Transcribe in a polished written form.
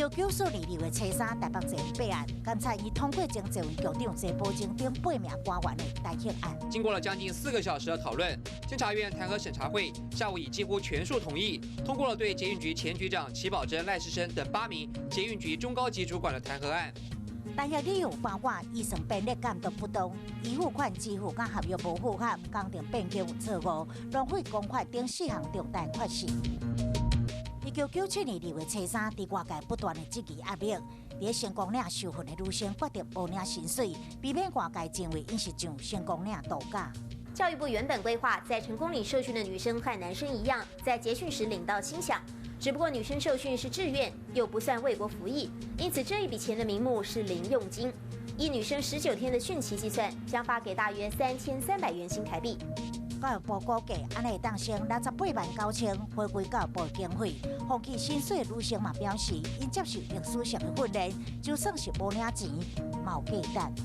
1994年2月初三，台北捷運弊案，監察院通過前捷運局長謝寶珍等八名官員的彈劾案。經過了將近4個小時的討論，監察院彈劾審查會下午以幾乎全數同意通過了對捷運局前局長齊寶珍、賴士生等八名捷運局中高級主管的彈劾案。彈劾理由包括預算編列監督不當、預付款支付佮合約無符合、工程變更有錯誤、浪費公款等四項重大缺失。1997年2月初三，佇外界不斷的質疑壓力，佇成功嶺受訓的女生決定無領薪水，避免外界認為𪜶是上成功嶺度假。教育部原本規劃，在成功嶺受訓的女生和男生一樣，在結訓時領到薪餉。只不過女生受訓是志願，又不算為國服役，因此這一筆錢的名目是零用金。以女生19天的訓期計算，將發給大約3300元新台幣。教育部估計，按呢會當省68萬9千，回歸教育部經費。放棄薪水的女生嘛表示，𪜶接受歷史性的訓練，就算是無領錢，嘛有價值。